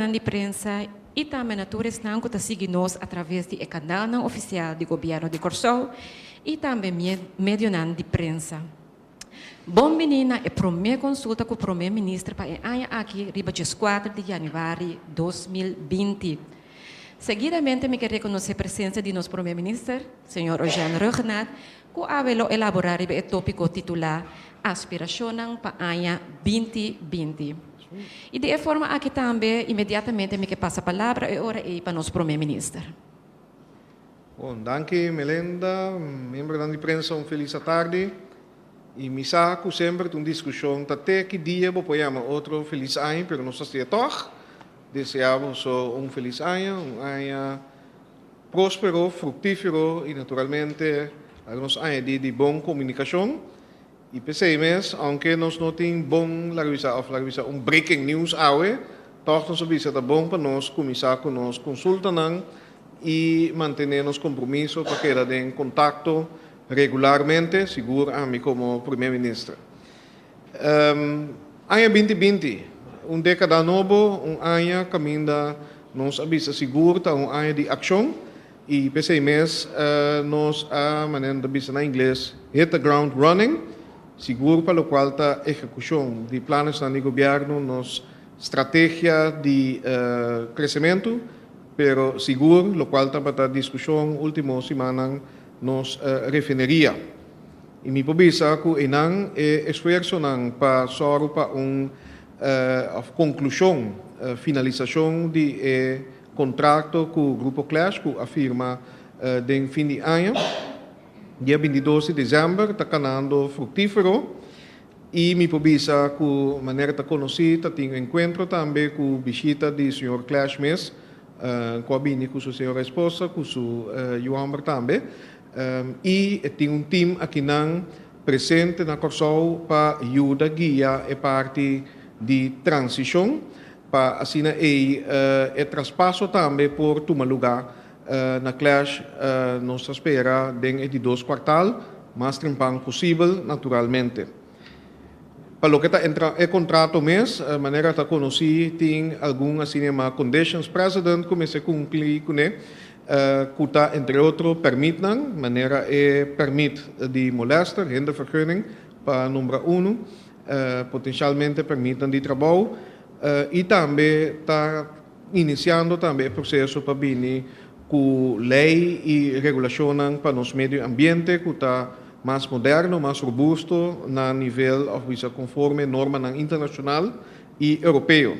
Di prensa i tambe na tur esnan ku ta sigui nos a traves di e kanalnan ofisial di Gobièrnu di Kòrsou i tambe medionan di prensa. Bon biní na e promé konsulta ku Promé Minister pa e aña aki riba 14 di yanüari 2020. Seguidamente mi ke rekonosé presensia di nos Promé Minister, señor Eugène Rhuggenaath, ku awe lo elaborá riba e tópiko titulá Aspirashonnan pa aña 2020. I di e forma aki tambe inmediatamente mi ke pasa palabra e ora ei pa nos Promé Minister. Bon, danki Melinda, miembronan di prensa, un felis atardi. I mi sa ku semper ta un diskushon ta te ki dia bo por yama otro felis aña, pero nos ta hasié tòg. Deseá boso un felis aña, un aña próspero, fruktífero i naturalmente nos añadí di bon komunikashon. I p'esei mes, ounke nos no tin bon laga bisa òf laga bisa un breaking news awe, tòg nos a bisa ta bon pa nos kuminsá ku nos konsultanan i mantené nos kompromiso pa keda den kontakto regularmente, sigur ami komo Primer Minister. Aña 2020, un dékada nobo, un aña kaminda nos a bisa sigur ta un aña di akshon. I p'esei mes nos a, manera nan ta bisa na ingles, hit the ground running, sigur pa lokual ta ehekushon di planesnan di gobièrnu, nos strategia di kresementu, pero sigur lokual tabata diskushon último simannan, nos refineria. I mi por bisa ku einan e esfuersonan pa sòru pa un òf konklushon, finalisashon di e kontrakto ku Grupo Clash ku a firma den fin di aña, dia 22 di desèmber, ta kanando fruktífero i mi por bisa ku manera ta konosí ta tin enkuentro tambe ku bishita di señor Clash mes ku a bini ku su señora esposa ku su yu hòmber tambe i e tin un tim akinan presente na Kòrsou pa yuda guia e parti di transishon pa asina ei e traspaso tambe por tuma lugá na Clash. Nos ta spera den e di dos kuartal, mas trempan posibel naturalmente. Pa loke ta entra e kontrato mes, manera ta konosí tin algun asina yamá conditions precedent ku mester kumpli kuné, ku ta entre otro pèrmitnan, manera e pèrmit di molèster, hindervergunning, pa nombra unu, potenshalmente pèrmitnan di trabou i tambe ta inisiando tambe e proseso pa bini ku lei i regulashonnan pa nos medio ambiente ku ta mas moderno, mas robusto na nivel òf bisa konforme normanan internashonal i europeo.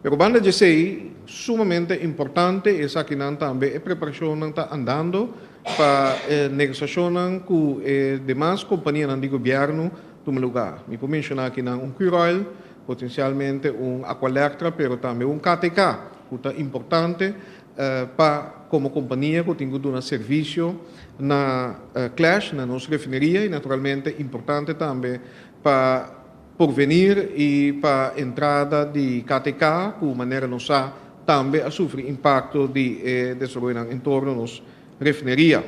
Pero banda di esei, sumamente importante esakinan tambe e preparashonnan ta andando pa e negosiashonnan ku e demas kompanianan di gobièrnu tuma lugá. Mi por menshoná akinan un Curoil, potensialmente un Aqualectra, pero tambe un KTK, ku ta importante pa komo kompania ku tin ku duna servisio na Clash, na nos refineria i naturalmente importante tambe pa porvenir i pa entrada di KTK ku manera nos sa tambe a sufri impakto di e desaroyonan entorno nos refineria.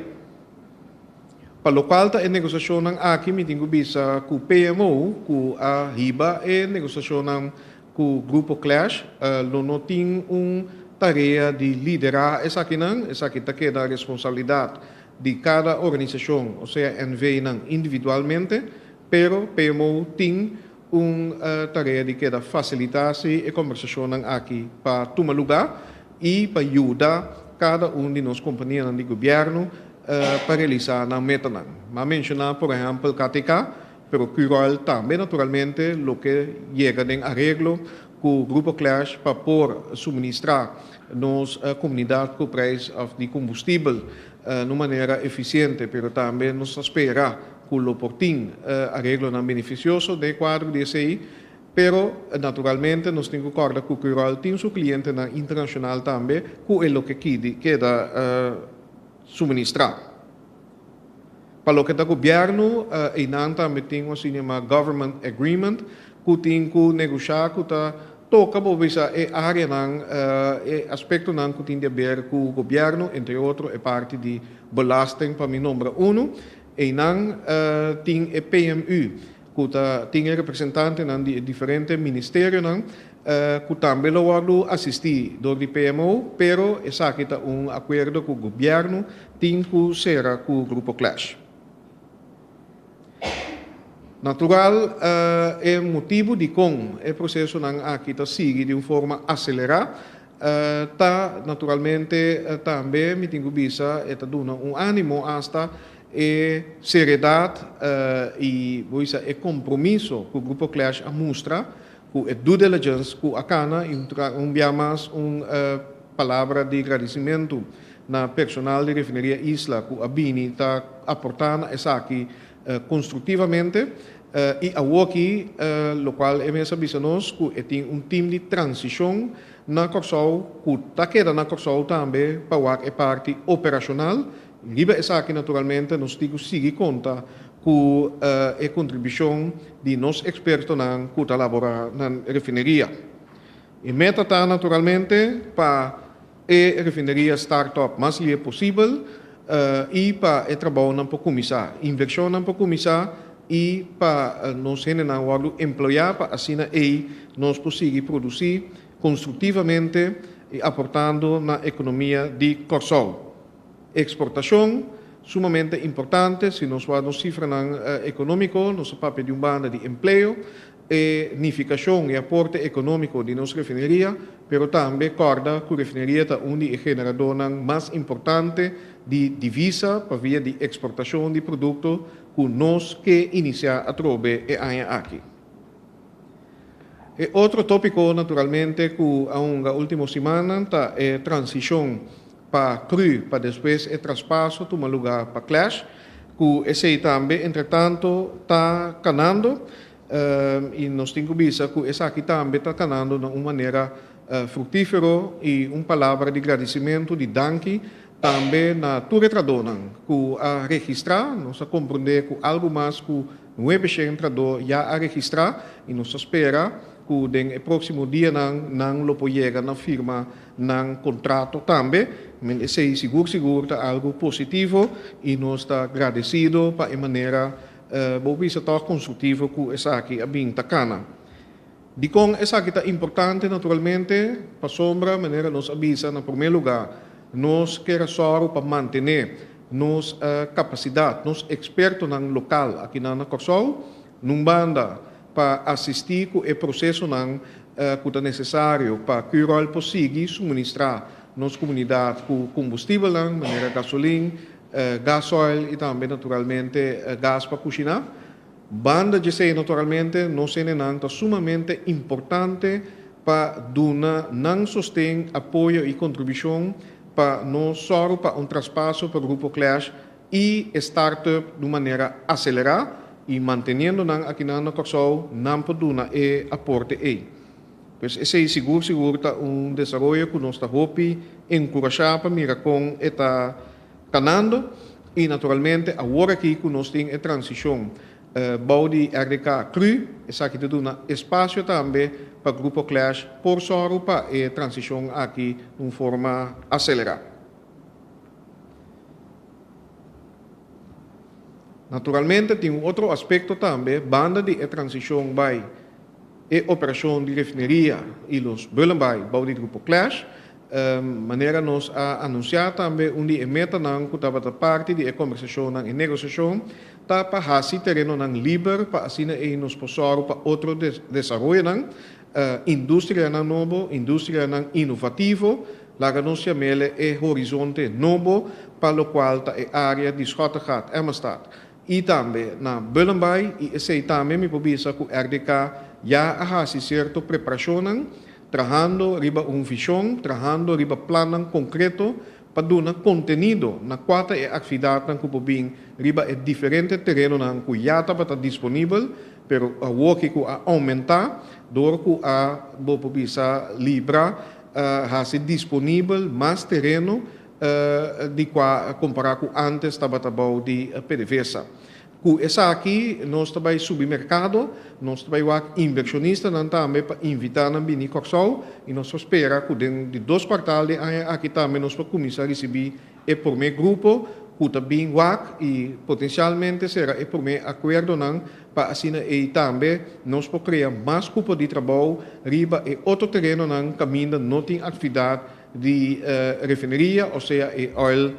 Pa lokual ta e negosiashonnan aki mi tin ku bisa ku PMO ku a hiba e negosiashonnan ku Grupo Clash lo no tin un tarea di liderá esakinan, esaki ta keda responsabilidat di kada organisashon osea NV-nan individualmente. Pero PMO tin un tarea di keda fasilitá si e kombersashonnan aki pa tuma lugá i pa yuda kada un di nos kompanianan di gobièrnu pa realisá nan metanan. M'a menshoná por ehèmpel KTK, pero Curoil tambe naturalmente lo ke yega den areglo ku Grupo Clash pa por suministrá nos komunidat ku preis di kombustibel na un manera efisiente, pero tambe nos ta spera ku lo por tin areglonan benefisioso den e kuadro di esei, pero naturalmente nos tin ku kòrda ku Curoil tin su klientenan internashonal tambe ku e loke kidi keda suministrá. Pa loke ta gobièrnu, einan tambe tin un asina yamá government agreement ku tin ku negoshá ku ta toka bo bisa e áreanan, e aspektonan ku tin di aber ku gobièrnu, entre otro e parti di belasting pa mi nombra unu. Einan tin e PMU ku ta tin e representantenan di e diferente ministerionan. Ku tambe lo wòrdu asistí dor di PMO, pero esaki ta un akuerdo ku gobièrnu tin ku sera ku Grupo Clash. Natural, e motibu dikon e prosesonan aki ta sigui di un forma aselerá ta naturalmente tambe mi tin ku bisa e ta duna un ánimo asta e seriedat i bo bisa e kompromiso ku Grupo Clash a mustra ku e due diligence ku a kana i un bia mas un palabra di gradisimentu na personal di Refineria Isla ku a bini ta aportá na esaki konstruktivamente i awoki lokual e mes a bisa nos ku e tin un tim di transishon na Kòrsou ku ta keda na Kòrsou tambe pa wak e parti operashonal. Riba esaki naturalmente nos tin ku sigui konta ku e kontribushon di nos ekspertonan ku ta laborá na refineria. E meta ta naturalmente pa e refineria start up mas lie posibel i pa e trabounan por kuminsá, invershonnan por kuminsá i pa nos hendenan wòrdu empleá pa asina ei nos por sigui produsí konstruktivamente i aportando na ekonomia di Kòrsou. Eksportashon, sumamente importante, si nos wak nos sifranan ekonómiko, nos ta papia di un banda di empleo, e nifikashon i aporte ekonómiko di nos refineria, pero tambe kòrda ku refineria ta un di e generadónan mas importante di divisa pa via di eksportashon di produkto ku nos ke inisiá atrobe e aña aki. E otro tópiko naturalmente ku a hunga último simannan ta e transishon pa cru pa despues e traspaso tuma lugá pa Clash, ku esei tambe entretanto ta kanando i nos tin ku bisa ku esaki tambe ta kanando na un manera fruktífero i un palabra di gradisimentu, di danki tambe na tur e tradónan ku a registrá. Nos a komprondé ku algu mas ku 900 tradó ya a registrá i nos ta spera ku den e próksimo dianan nan lo por yega na firma nan kontrato tambe. Men esei sigur sigur ta algu positivo i nos ta gradesido pa e manera bo bisa tòg konstruktivo ku esaki a bin ta kana. Dikon esaki ta importante? Naturalmente pasobra manera nos a bisa na promé lugá nos ker a sòru pa mantené nos kapasidat, nos ekspertonan lokal akinan na Kòrsou, nun banda pa asistí ku e prosesonan ku ta nesesario pa Curoil por sigui suministrá nos komunidat ku kombustibelnan manera gasolin, gasoil i tambe naturalmente gas pa kushiná. Banda djesei naturalmente nos hendenan ta sumamente importante pa duna nan sosten, apoyo i kontribushon pa nos sòru pa un traspaso pa Grupo Clash i e startup di un manera aselerá i manteniendo nan akinan na Kòrsou nan por duna e aporte ei. Pues esei sigur sigur ta un desaroyo ku nos ta hopi enkurashá pa mira kon e ta kanando i naturalmente awor aki ku nos tin e transishon bou di RDK cru, esaki ta duna espasio tambe pa Grupo Clash por sòru pa e transishon aki di un forma aselerá. Naturalmente tin un otro aspekto tambe banda di e transishon bai e operashon di refineria i los Bullenbaai bou di Grupo Clash. Manera nos a anunsiá tambe un di e metanan ku tabata parti di e kombersashonnan i negosiashon ta pa hasi terenonan liber pa asina ei nos por sòru pa otro desaroyonan, industrianan nobo, industrianan inovativo, laga nos yam'ele e horizonte nobo pa lokual ta e área di Schottegat, Emmastad i tambe na Bullenbaai i esei tambe mi por bisa ku RDK ya a hasi sierto preparashonnan trahando riba un vishon, trahando riba plannan konkreto pa duna kontenido na kua ta e aktividatnan ku por bin riba e diferente terenonan ku ya tabata disponibel, pero awoki ku a oumentá dor ku a, bo por bisa, libra, hasi disponibel mas tereno di kua kompará ku ántes tabata bou di PDVSA. Ku esaki nos ta bai subi merkado, nos ta bai wak invershonistanan tambe pa invitá nan bini Kòrsou i nos ta spera ku den di dos kuartal di aña aki tambe nos por kuminsá risibí e promé grupo. ku ta bin wak i potensialmente sera e promé akuerdonan pa asina ei tambe nos por krea mas kupo di trabou riba e otro terenonan kaminda no tin aktividat di refineria osea e oil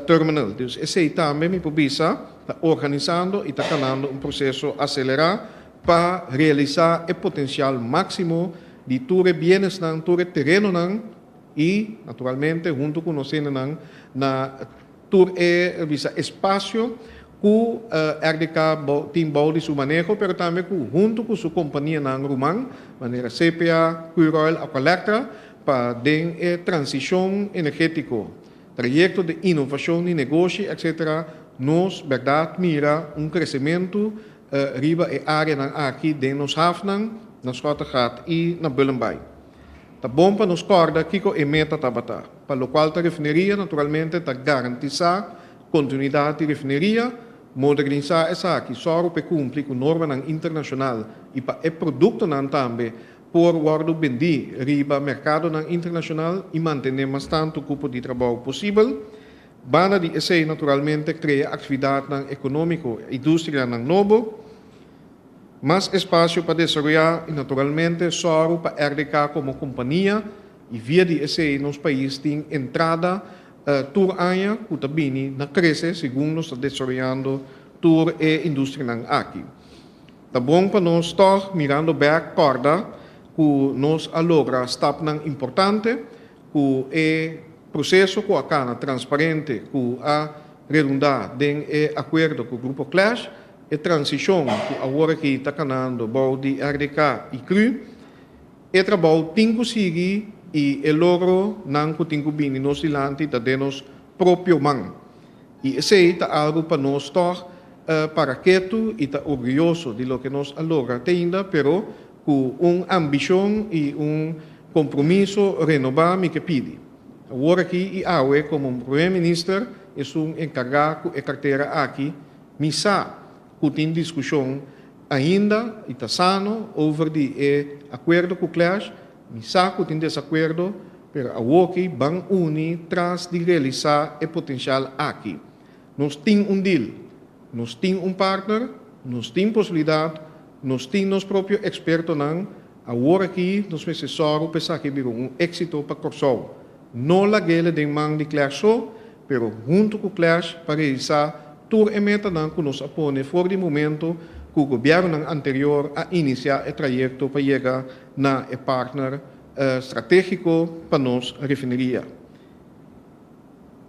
terminal. Dus esei tambe mi por bisa ta organisando i ta kanando un proseso aselerá pa realisá e potensial máksimo di tur e bienesnan, tur e terenonan i naturalmente huntu ku nos hendenan na tur e bisa espasio ku RDK tin bou di su maneho, pero tambe ku huntu ku su kompanianan ruman manera CPA, Curoil, Aqualectra pa den e transishon energétiko, trayekto di inovashon di negoshi etc. Nos bèrdat mira un kresementu riba e áreanan aki den nos hafnan na Schottegat i na Bullenbaai. Ta bon pa nos kòrda kiko e meta tabata, pa lokual ta refineria naturalmente ta garantisá kontinuidat di refineria, modernisá esaki, sòru pa e kumpli ku normanan internashonal i pa e produktonan tambe por wòrdu bendí riba merkadonan internashonal i mantené mas tantu kupo di trabou posibel. Banda di esei naturalmente krea aktividatnan ekonómiko, industrianan nobo, mas espasio pa desaroyá i naturalmente sòru pa RDK komo kompania i via di esei nos pais tin entrada tur aña ku ta bini na krese segun nos ta desaroyando tur e industrianan aki. Ta bon pa nos tòg mirando bèk kòrda ku nos a logra stapnan importante ku e proseso ku a kana transparente ku a redundá den e akuerdo ku Grupo Clash, e transishon ku awor aki ta kanando bou di RDK i cru, e trabou tin ku sigui i e logronan ku tin ku bini nos dilanti ta den nos propio man. I esei ta algu pa nos tòg para ketu i ta orguyoso di loke nos a logra te ainda, pero ku un ambishon i un kompromiso renobá mi ke pidi. Awor aki i awe komo Prome Minister esun enkargá ku e kartera aki, mi sa ku tin diskushon ainda i ta sano over di e akuerdo ku Clash, mi sa ku tin desakuerdo, pero awoki ban uni tras di realisá e potensial aki. Nos tin un deal, nos tin un partner, nos tin posibilidat, nos tin nos propio ekspertonan, awor aki nos mester sòru pa esaki bira un éksito pa Kòrsou. No lag'el den man di Clash so, pero huntu ku Clash pa realisá tur e metanan ku nos a pone for di momento ku gobièrnunan anterior a inisiá e trayekto pa yega na e partner stratégiko pa nos refineria.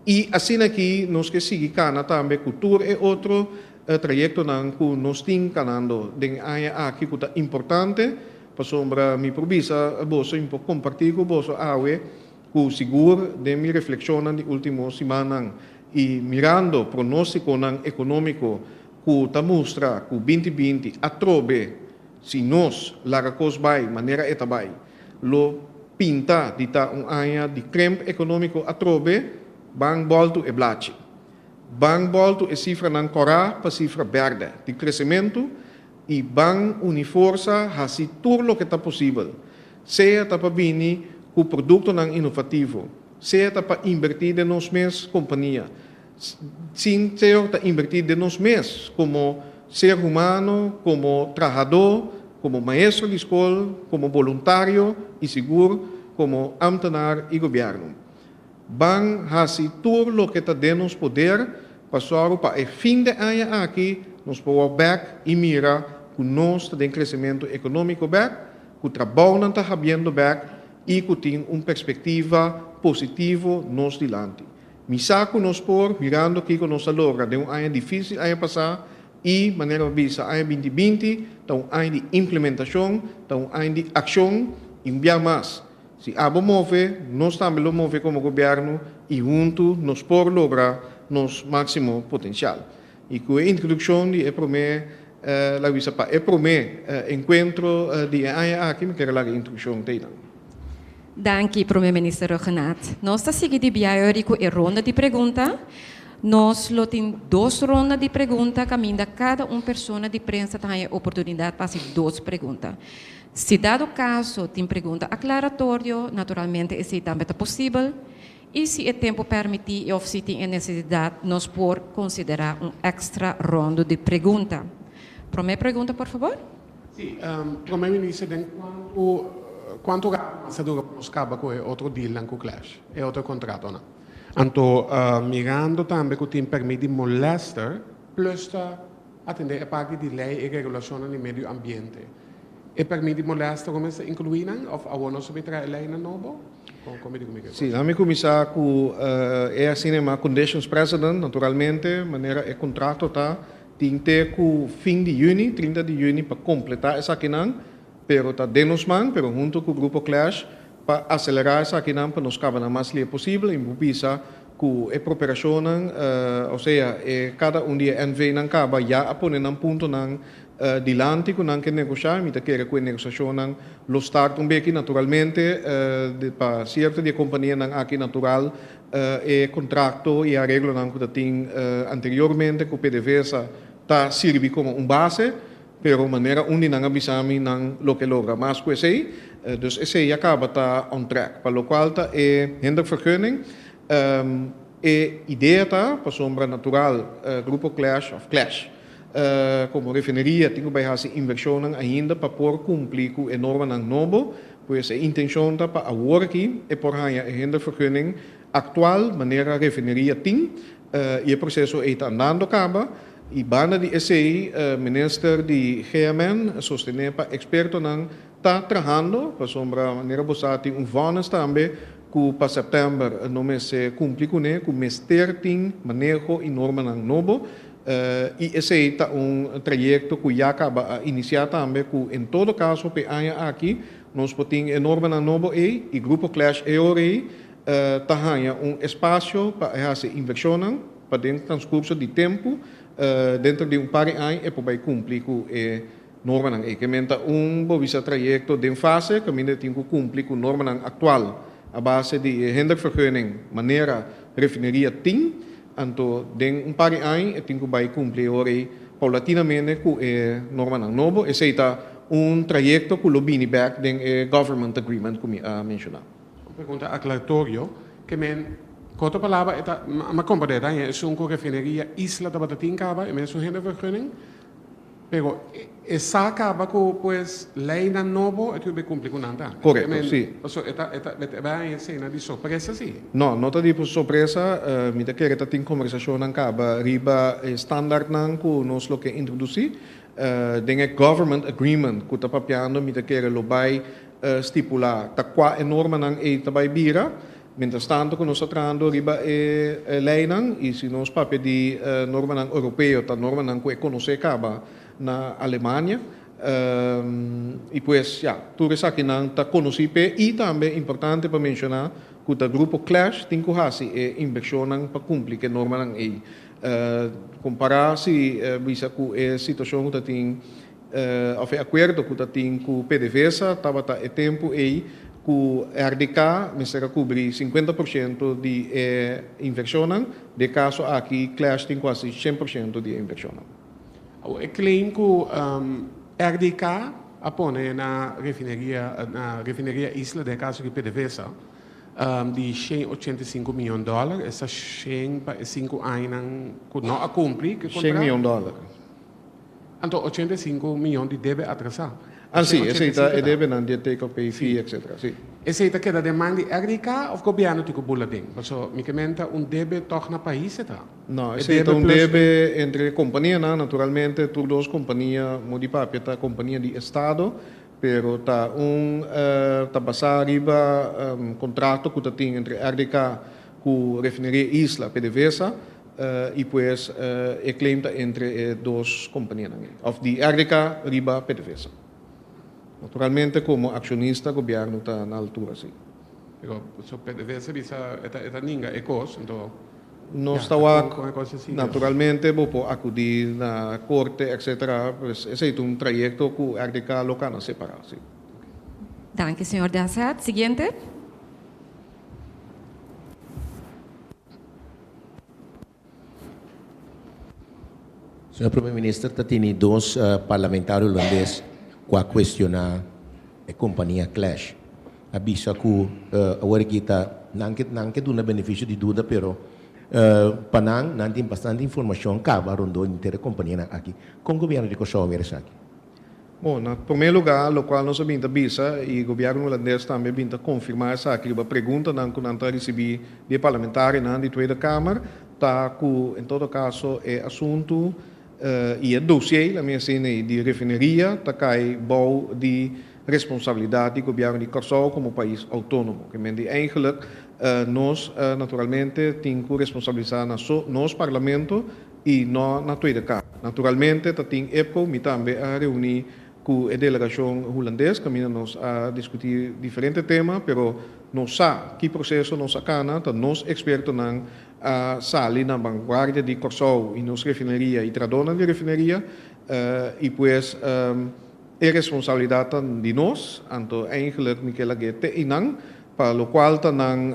I asina aki nos ke sigui kana tambe ku tur e otro trayektonan ku nos tin kanando den e aña aki ku ta importante, pasobra mi por bisa boso i mi por kompartí ku boso awe ku sigur den mi reflekshonnan di último simannan i mirando pronóstikonan ekonómiko ku ta mustra ku 2020 atrobe si nos laga kos bai manera e ta bai lo pinta di ta un aña di kremp ekonómiko atrobe, ban bòltu e blachi. Ban bòltu e sifranan kòrá pa sifra bèrdè di kresementu i ban uni forsa hasi tur loke ta posibel, sea ta pa bini ku produktonan inovativo, sea ta pa inbertí den nos mes kompania, sin sea ta inbertí den nos mes komo ser humano, komo trahadó, komo maestro di skol, komo boluntario i sigur komo ámtenar i gobièrnu. Ban hasi tur loke ta den nos poder pa sòru pa e fin de aña aki nos por wòk bèk i mira ku nos ta den kresementu ekonómiko bèk, ku trabounan ta habiendo bèk i ku tin un perspektiva positivo nos dilanti. Mi sa ku nos por, mirando kiko nos a logra den un aña difísil aña pasá i, manera mi a bisa, aña 2020 ta un aña di implementashon, ta un aña di akshon i un bia mas, si abo move, nos tambe lo move komo gobièrnu i huntu nos por logra nos máksimo potensial. I ku e introdukshon di e promé, laga bisa pa e promé enkuentro di e aña aki, mi kier a laga e introdukshon te einan. Danki, Prome Minister Rhuggenaath. Nos ta sigui di biaha ku e ronda di pregunta. Nos lo tin dos ronda di pregunta, kaminda kada un persona di prensa ta haña oportunidat pa hasi dos pregunta. Si dado kaso tin pregunta aklaratorio, naturalmente esei tambe ta posibel. I si e tempu pèrmití i òf si tin e nesesidat, nos por konsiderá un èkstra ròndu di pregunta. Promé pregunta, por fabor. Sí, Promé Minister, den kuantu kuantu rato mas ta dura pa nos kaba ku e otro dealnan ku Clash, e otro kontratonan? Anto mirando tambe ku tin pèrmit di molèster, plus ta atendé e parti di lei i regulashonnan di medio ambiente. E pèrmit di molèster ku mester inkluí nan òf awor nos ta bin traha e leinan nobo? Kon kon mi di ku mi ke Sí, laat mi kuminsá ku e asina yamá conditions precedent, naturalmente, manera e kontrato ta, tin te ku fin di yüni, 30 di yüni, pa kompletá esakinan, pero ta den nos man, pero huntu ku Grupo Clash, pa aselerá esakinan pa nos kaba nan mas lie posibel i mi por bisa ku e properashonnan, osea e kada un di e NVnan kaba ya a pone nan puntonan dilanti ku nan ke negoshá i mi ta kere ku e negosiashonnan lo start un beki. Naturalmente pa sierto di e kompanianan aki natural e kontrakto i e areglonan ku ta tin anteriormente ku PDVSA ta sirbi komo un base. Pero manera un di nan a bisa mi nan lo ke logra mas ku esei, dus esei ya kaba ta on track. Pa lokual ta e hindervergunning, e idea ta pasobra natural Grupo Clash of Clash komo refineria tin ku bai hasi invershonnan ainda pa por kumpli ku e normanan nobo, pues e intenshon ta pa awor aki e por haña e hindervergunning aktual manera refineria tin i e proseso ei ta andando kaba. I banda di esei, minister di GMN, sostené pa ekspertonan, ta trahando, pasobra manera bo sa tin un vònis tambe ku pa sèptèmber no mester kumpli kuné, ku mester tin maneho i normanan nobo. I esei ta un trayekto ku ya kaba a inisiá tambe ku en todo kaso p'e aña aki nos por tin e normanan nobo ei i Grupo Clash e ora ei ta haña un espasio pa e hasi invershonnan pa den transkurso di tempu, dentro di un par di aña e por bai kumpli ku e normanan ei. Ke men ta un bo bisa trayekto den fase kaminda e tin ku kumpli ku normanan aktual a base di e hindervergunning manera refineria tin, anto den un par di aña e tin ku bai kumpli e ora ei paulatinamente ku e normanan nobo. Esei ta un trayekto ku lo bini bèk den e government agreement ku mi a menshoná. Un pregunta aclaratorio, ke men ku otro palabra e ta, m'a comprende ta esun ku refineria Isla tabata tin kaba, e mesun hende vergunning, pero e sa kaba ku pues leynan nobo e tin ku cumpli ku nan tambe. Correcto, si. Paso e ta, e ta, e bai haña esena di sorpresa si. No, no ta di sorpresa, mi ta kere ta tin conversacionnan kaba riba e standaardnan ku nos lo ke introduci den e government agreement ku ta papiando, mi ta kere lo bai Stipulá ta kua e normanan ei ta bai bira. Mientrastanto ku nos ta trahando riba e leinan i si nos papia di normanan europeo ta normanan ku e konosé kaba na Alemania. I pues ya, tur esakinan ta konosí p'e i tambe importante pa menshoná ku ta Grupo Clash tin ku hasi e invershonnan pa kumpli ku e normanan ei. Kompará si bisa ku e situashon ku ta tin Of e akuerdo ku ta tin ku PDVSA tabata e tempu ei ku RDK mester a kubri 50% di e invershonnan, den e kaso aki Clash tin kuasi 100% di e invershonnan. Awor e claim ku RDK a pone na refineria na refineria Isla den e kaso di PDVSA di 185 miyon dòler, esta shen pa e sinku añanan ku no a kumpli ku e kontrato. Shen miyon dòler. Anto 85 miyon di debe atrasá. Ah si, esei ta e debenan di e take or pay fee etcetera, si. Esei ta keda den man di RDK of gobièrnu tin ku bula den? Paso mi ke men ta un debe tòg na pais e ta. No, esei ta un debe entre e kompanianan, naturalmente tur dos kompania mo di papia ta kompania di estado, pero ta un ta basá riba kontrato ku ta tin entre RDK ku Refineria Isla, PDVSA, I pues e claim ta entre e dos companianan ei, of di RDK riba PDVSA. Naturalmente como accionista gobierno ta na altura si. Pero so PDVSA bisa e ta e ta ninga e cos, anto Nos ta wak, naturalmente bo por acudi na corte etc. Pues esei ta un trayecto cu RDK lo cana separa si. Danki señor Deshert. Siguiente. Señor Prome Minister, ta tini dos parlamentario holandes cu a cuestiona e compania Clash. A bisa cu awor aki ta. Nan ke duna benefisio di duda, pero pa nan, nan tin bastante informashon kaba rondó henter e kompanianan aki. Kon gobièrnu di Kòrsou a mira esaki? Bon, na promé lugá, lokual nos a bin ta bisa i gobièrnu hulandes tambe a bin ta konfirmá esaki riba preguntanan ku nan ta risibí di e parlamentarionan di Tweede Kamer, ta ku en todo kaso e asuntu i e dosié, laat mi asina, di refineria ta kai bou di responsabilidat di gobièrnu di Kòrsou komo pais outónomo. Ke men di eigenlijk nos naturalmente tin ku responsabilisá na nos parlamento i no na Tweede Kamer. Naturalmente ta tin EPCO, mi tambe a reuní ku e delegashon hulandes kaminda nos a diskutí diferente tema, pero nos sa ki proseso nos a kana, ta nos ekspertonan a sali na vanguardia di Kòrsou i nos refineria i trahadónan di refineria i pues e responsabilidat ta di nos, anto eigenlijk mi ke lag'é te einan pa lokual ta nan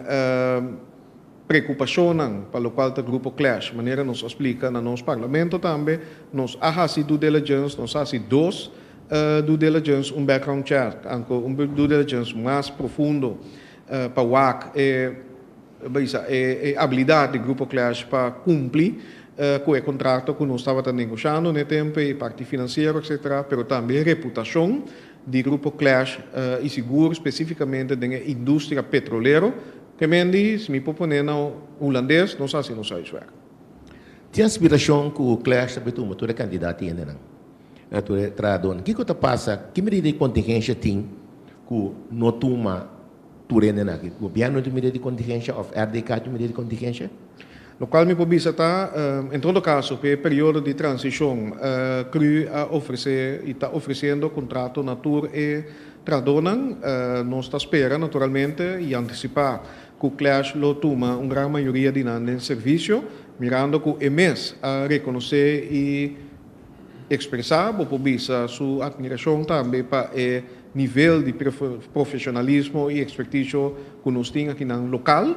preokupashonnan pa lokual ta Grupo Clash. Manera nos a splika na nos parlamento tambe, nos a hasi due diligence, nos a hasi dos due diligence, un background check, anto un due diligence mas profundo pa wak e e abilidat di Grupo Clash pa kumpli ku e kontrato ku nos tabata negoshando na e tempu, e parti finansiero etcetera, pero tambe reputashon di Grupo Clash i sigur spesífikamente den e industria petrolero. Ke men di, si mi por pone na hulandes, nos hasi nos huiswerk. Tin aspirashon ku Clash ta tuma tur e kantidat di hendenan, tur e trahadónan. Kiko ta pasa? Ki medida di kontingensha tin ku no tuma tur hendenan aki? Gobièrnu tin medida di kontingensha òf RDK tin medida di kontingensha? Lokual mi por bisa ta, en todo kaso, pa e periodo di transishon, cru a ofresé i ta ofresiendo kontrato na tur e trahadónan. Nos ta spera, naturalmente, i antisipá ku Clash lo tuma un gran mayoria di nan den servisio, mirando ku e mes a rekonosé i ekspresá, bo por bisa, su atmirashon tambe pa e nivel di profeshonalismo i ekspertisio ku nos tin akinan lokal.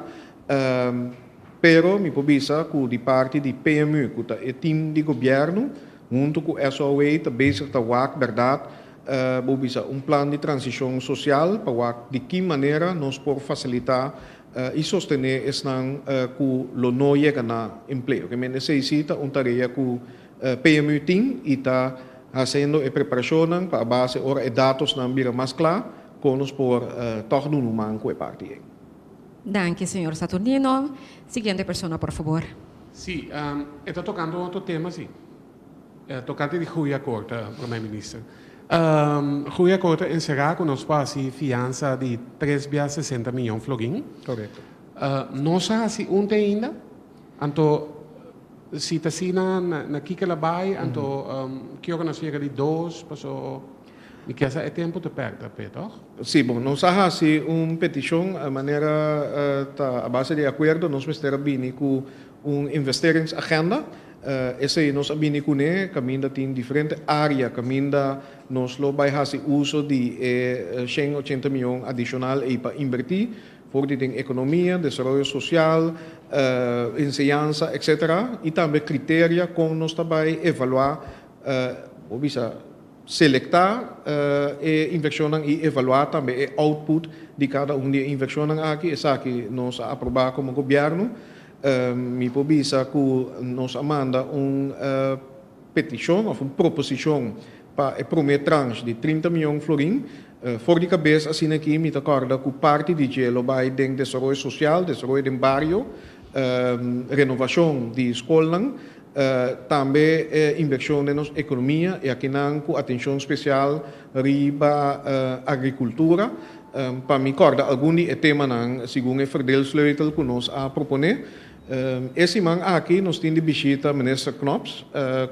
Pero mi por bisa ku di parti di PMU, ku ta e tim di gobièrnu, huntu ku SOA ta bezig ta wak bèrdat, bo bisa un plan di transishon sosial pa wak di ki manera nos por fasilitá i sostené esnan ku lo no yega na empleo. Ke men esei si ta un tarea ku PMU tin i ta hasiendo e preparashonnan pa a base ora e datosnan bira mas kla kon nos por tòg duna un man ku e parti ei. Danki, señor Saturnino. Siguiente persona, por fabor. Sí, e ta tocando un otro tema, sí. Tocante di Groeiakkoord, Prome Minister. Groeiakkoord ta encerra cu nos por haci fianza di tres bia 60 miyon florin. Correcto. Nos a haci un te ainda, anto si ta asina na kiko el a bay, anto ki ora nos yega di dos, paso mi kier sa e tempo ta perde p'e, toch? Sí, bon, nos a hasi un petishon manera ta a base di akuerdo nos mester a bini ku un investeringsagenda. Esei nos a bini kuné kaminda tin diferente área kaminda nos lo bai hasi uso di e 180 mion adishonal ei pa inbertí, for di den ekonomia, desaroyo sosial, enseñansa, etcetera, i tambe kriteria kon nos ta bai evaluá, bo bisa, selektá e invershonnan i evaluá tambe e output di kada un di e invershonnan aki. Esaki nos a aprobá komo gobièrnu. Mi por bisa ku nos a manda un petishon òf un proposishon pa e promé tranche di 30 mion florin. For di kabes asina aki mi ta kòrda ku parti di dje lo bai den desaroyo sosial, desaroyo den bario, renovashon di skolnan, tambe invershon den nos ekonomia i akinan ku atenshon spesial riba agrikultura. Pa mi kòrda algun di e temanan segun e verdeelsleutel ku nos a proponé. E siman aki nos tin di bishita Minister Knops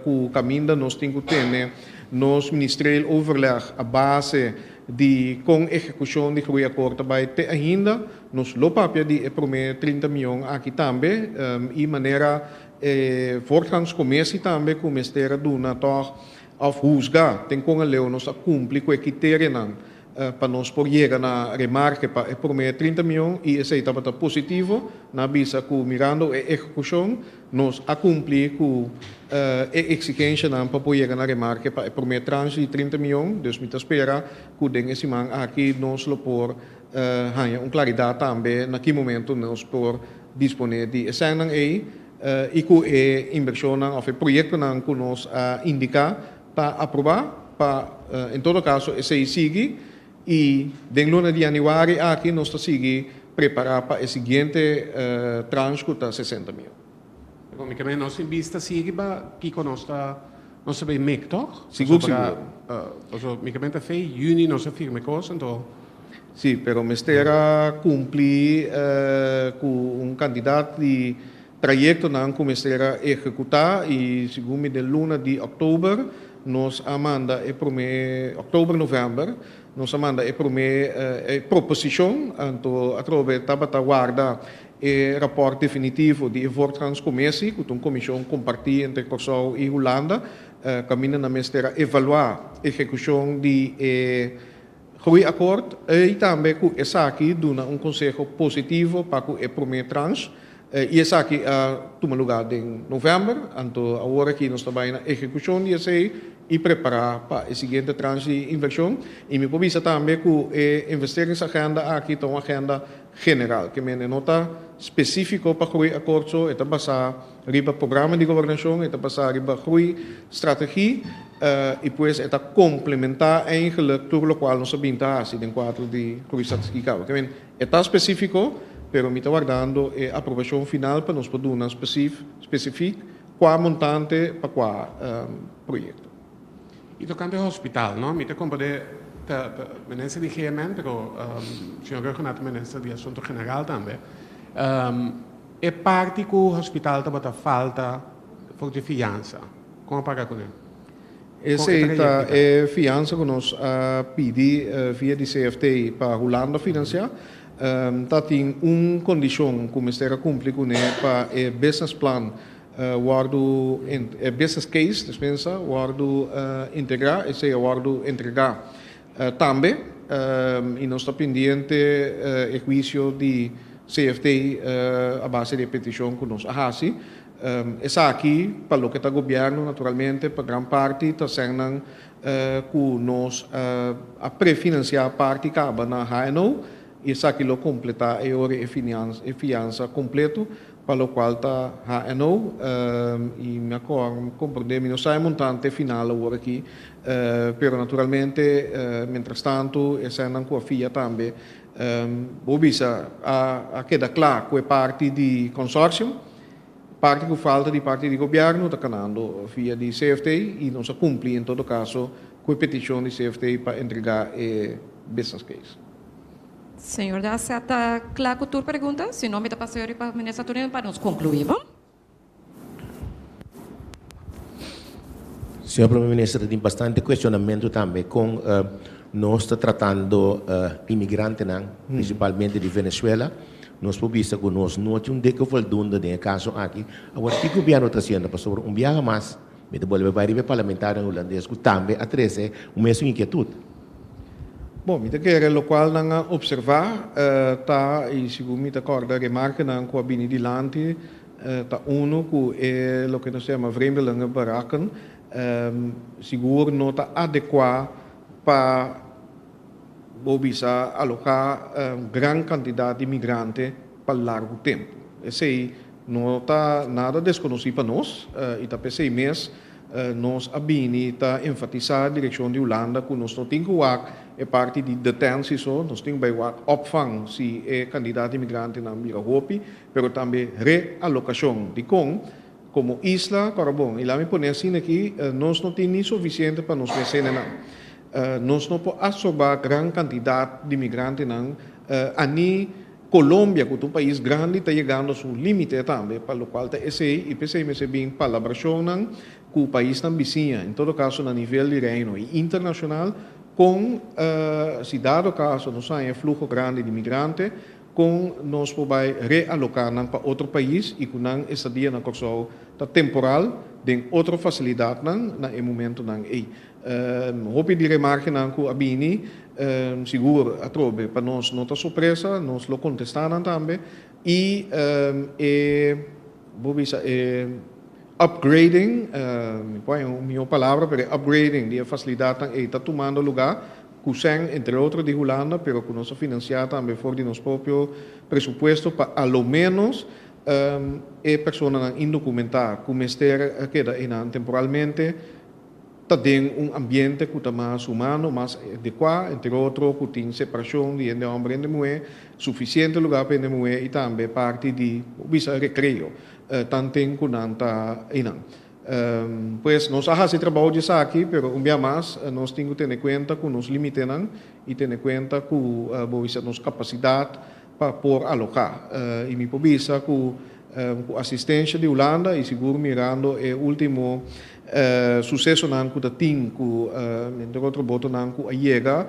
ku kaminda nos tin ku tene nos ministerieel overleg a base di kon ehekushon di Groeiakkoord ta bai te ainda. Nos lo papia di e promé 30 mion aki tambe i manera e voortgangscommissie tambe ku mester a duna tòg òf husga ten kon aleu nos a kumpli ku e kriterianan pa nos por yega na remarke pa e promé 30 mion i esei tabata positivo. Nan a bisa ku mirando e ehekushon nos a kumpli ku e eksigenshanan pa por yega na remarke pa e promé tranche di 30 mion. Dus mi ta spera ku den e siman aki nos lo por. Haña un klaridat tambe na ki momento nos por disponé di e sènnan ei i ku e invershonnan òf e proyektonan ku nos a indiká ta aprobá pa en todo kaso esei sigui i den luna di yanüari aki nos ta sigui prepará pa e siguiente tranche ku ta 60 mion. Bon, mi ke men nos tin bista sigui pa kiko nos ta nos ta bay mek toch? Sigur sigur. Pasobra mi ke men ta fe juni nos a firma e kos anto. Si, pero mester a kumpli ku un kantidat di trayektonan ku mester a ehekutá i segun mi den luna di òktober nos a manda e promé, òktober novèmber, nos a manda e promé e proposishon anto atrobe tabata warda E rapòrt definitivo di e Voortgangscommissie, ku ta un komishon kompartí entre Kòrsou i Hulanda, kaminda nan mester a evaluá ehekushon di e Groeiakkoord i tambe ku esaki duna un konseho positivo pa ku e promé tranche. I esaki a tuma lugá den novèmber. Anto awor aki nos ta bai na ehekushon di esei i prepará pa e siguiente tranche di invershon. I mi por bisa tambe ku e investeringsagenda aki ta un agenda General, ke men e no ta spesífiko pa groei akort so, e ta basá riba programa di gobernashon, e ta basá riba groei strategie i pues e ta komplementá eigenlik tur lokual nos a bin ta hasi den kuadro di groei strategie kaba. Ke men e ta spesífiko, pero mi ta wardando e aprobashon final pa nos por duna spesifik kua montante pa kua proyekto. I tokante hospital, no? Mi ta komprendé ta ta minister di GMN, pero señor Rhuggenaath ta minister di Asunto General tambe. E parti ku hospital tabata falta for di fiansa, kon a paga kuné? Esei ta e fiansa ku nos a pidi via di CFT pa Hulanda finansiá. Ta tin un kondishon ku mester a kumpli kuné pa e business plan Wòrdu e business case, dispensa, wòrdu integrá, esei a wòrdu entregá tambe i nos ta pendiente e huisio di CFT a base di e petishon ku nos a hasi. Esaki pa loke ta gobièrnu naturalmente pa gran parti ta sènnan ku nos a prefinansiá parti kaba na HNO i esaki lo kompletá e ora e fiansa kompleto. Pa locual ta HNO, y mi a comprende, mi no sa e montante final awor aki, pero naturalmente mientras tanto eseinan cu a fia tambe, bo bisa a keda cla cu e parti di consortium, parti cu falta di parti di gobierno ta canando via di CFT y nos a cumpli en todo caso cu e peticion di CFT pa entrega e business case. Señor Daza ta kla ku tur pregunta? Si no mi ta pasa yori pa Minister Saturnino pa nos konkluí, bon? Señor Prome Minister, ta tin bastante cuestionamento tambe con nos ta tratando inmigrantenan, principalmente di Venezuela. Nos por bisa cu nos no tin un deke voldoende den e caso aki. Awor, ki gobierno ta haciendo? Pasobra un biaha mas mi ta bolbe bay riba e parlamentarionan hulandes cu tambe a trece un mesun inquietud. Bon, mi ta kere lokual nan a opservá ta, i segun mi ta kòrda remarkenan ku a bini dilanti, ta unu ku e loke nos ta yama vreemdelingenbarakken sigur no ta adekuá pa bo bisa aloká gran kantidat di migrante pa largu tempu. Esei no ta nada deskonosí pa nos i ta p'esei mes Nos a bini ta enfatisá direkshon di Hulanda ku nos no tin ku wak e parti di detentie so, nos tin ku bai wak opvang si e kandidat di migrantenan bira hopi, pero tambe realokashon. Dikon? Komo isla, kòrda bon, i laat mi pone asina aki, nos no tin ni sufisiente pa nos mes hendenan. Nos no por absorbá gran kantidat di migrantenan ani Colombia cu ta un pais grandi ta yegando su limite tambe pa locual ta esey y p'esey mester bin palabracionnan cu paisnan bisiña, en todo caso na nivel di Reino y internacional, con si dado caso nos haña e fluho grandi di migrante, con nos por bay realoca nan pa otro pais y cu nan estadia na Corsou ta temporal den otro facilidadnan na e momentonan ey. Hopi di remarkenan ku a bini, sigur atrobe pa nos no ta sorpresa, nos lo kontestá nan tambe. I e, bo bisa e upgrading, mi por haña un mihó palabra, pero e upgrading di e fasilidatnan ei ta tumando lugá. Ku sèn, entre otro, di Hulanda, pero ku nos a finansiá tambe for di nos propio presupuesto pa a lo ménos e personanan indokumentá ku mester keda einan temporalmente ta den un ambiente ku ta mas humano, mas adekuá, entre otro ku tin separashon di hende hòmber i hende muhé, sufisiente lugá pa hende muhé i tambe parti di bisa rekreo tanten ku nan ta einan. Pues nos a hasi trabou di esaki, pero un bia mas nos tin ku tene kuenta ku nos limitenan i tene kuenta ku bo bisa nos kapasidat pa por aloká. I mi por bisa ku ku asistensha di Hulanda i sigur mirando e último susesonan ku ta tin ku entre otro botonan ku a yega,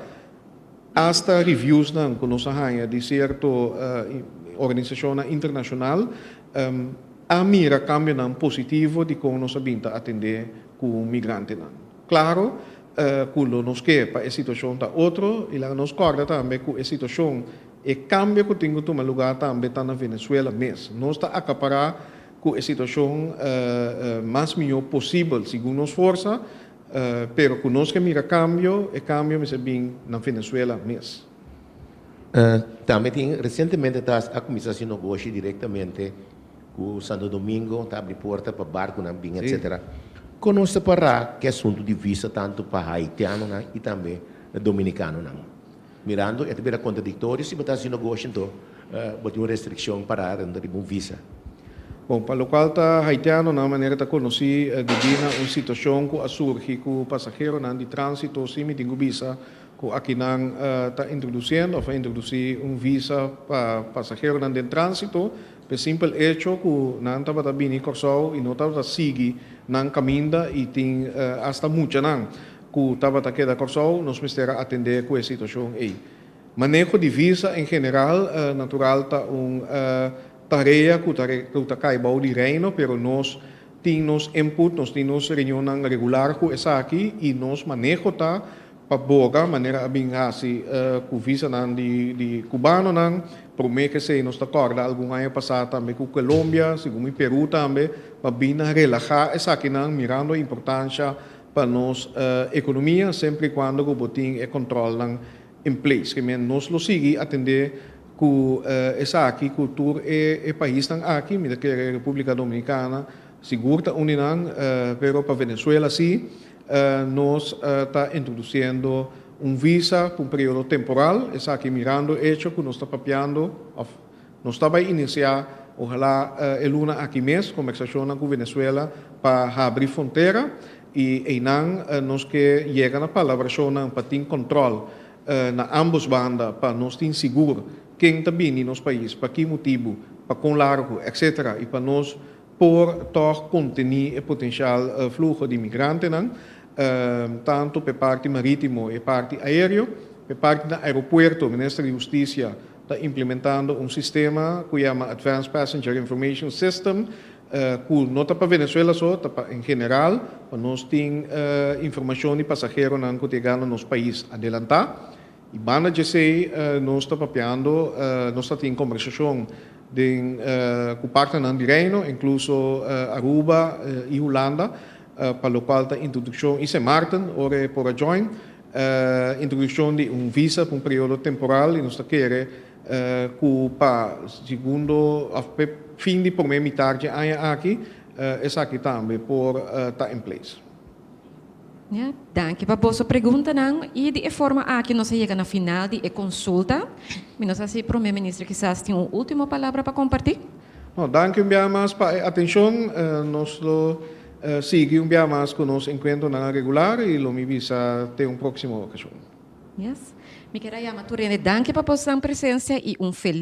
asta reviewsnan ku nos a haña di sierto organisashonnan internashonal, a mira kambionan positivo di kon nos a bin ta atendé ku migrantenan. Klaro ku lo nos ke pa e situashon ta otro i laga nos kòrda tambe ku e situashon, e kambio ku tin ku tuma lugá tambe ta na Venezuela mes. Nos ta akapará ku e situashon mas mihó posibel segun nos forsa, pero ku nos ke mira kambio, e kambio mester bin na Venezuela mes. Tambe tin resientemente ta a kuminsá hasi nogoshi direktamente ku Santo Domingo, ta abri porta pa barkunan bin etsetera. Kon nos ta pará ku e asuntu di visa tantu pa haitianonan i tambe dominikanonan? Mirando e ta bira kontradiktorio si bo ta hasi nogoshi anto bo tin un restrikshon pará riba un visa. Bon, pa lokual ta haitianonan manera ta konosí debí na un situashon ku a surgi ku pasaheronan di tránsito si mi tin ku bisa ku akinan ta introdusiendo òf a introdusí un visa pa pasaheronan den tránsito, p'e simpel echo ku nan tabata bini Kòrsou i no tabata sigui nan kaminda i tin asta muchanan ku tabata keda Kòrsou, nos mester a atendé ku e situashon ei. Maneho di visa en general natural ta un tarea ku ta kai bou di Reino, pero nos tin nos input, nos tin nos reunionnan regular ku esaki i nos maneho ta pa boga manera a bin hasi ku visanan di cubanonan, prome ke esei nos ta kòrda algun aña pasá tambe ku Colombia, segun mi Peru tambe, pa bin na relahá esakinan mirando e importansha pa nos ekonomia semper i kuando ku bo tin e kòntròlnan in place. Ke men nos lo sigui atendé ku esaki ku tur e paisnan aki, mi ta kere Repúblika Dominikana sigur ta un di nan, pero pa Venezuela si. Nos ta introduciendo un visa pa un periodo temporal, esaki mirando hecho cu nos ta papiando of nos ta bay inicia ojalá e luna aki mes conversacionnan cu Venezuela pa habri frontera y eynan nos ke yega na palabracionnan pa tin control na ambos banda pa nos tin sigur ken ta bini nos pais, pa ki motibu, pa con largo, etc. Y pa nos Por tòg kontení e potenshal fluho di migrantenan, tantu pa e parti marítimo i e parti aéreo. Pa e parti na aeropuerto, Minister di Hustisia ta implementando un sistema ku yama Advanced Passenger Information System, ku no ta pa Venezuela so, ta pa en general, pa nos tin informashon di pasaheronan ku ta yega na nos pais adelantá. I banda djesei nos ta papiando, nos ta tin kombersashon den ku partnernan di Reino, inkluso Aruba i Hulanda, pa lokual ta introdukshon i Sint Maarten ora e por a join, introdukshon di un visa pa un periodo temporal i nos ta kere ku pa segundo òf p'e fin di promé mitar dje aña aki esaki tambe por ta in place. Ya, danki pa boso preguntanan y di e forma aki nos a yega na final di e consulta. Mi no sa si Prome Minister kisas tin un ultimo palabra pa comparti. No, danki un bia mas pa e atencion. Nos lo sigui un bia mas cu nos encuentronan regular y lo mi bisa te un proximo ocasion. Yes. Mi kier a yama tur hende danki pa boso presencia y un feliz.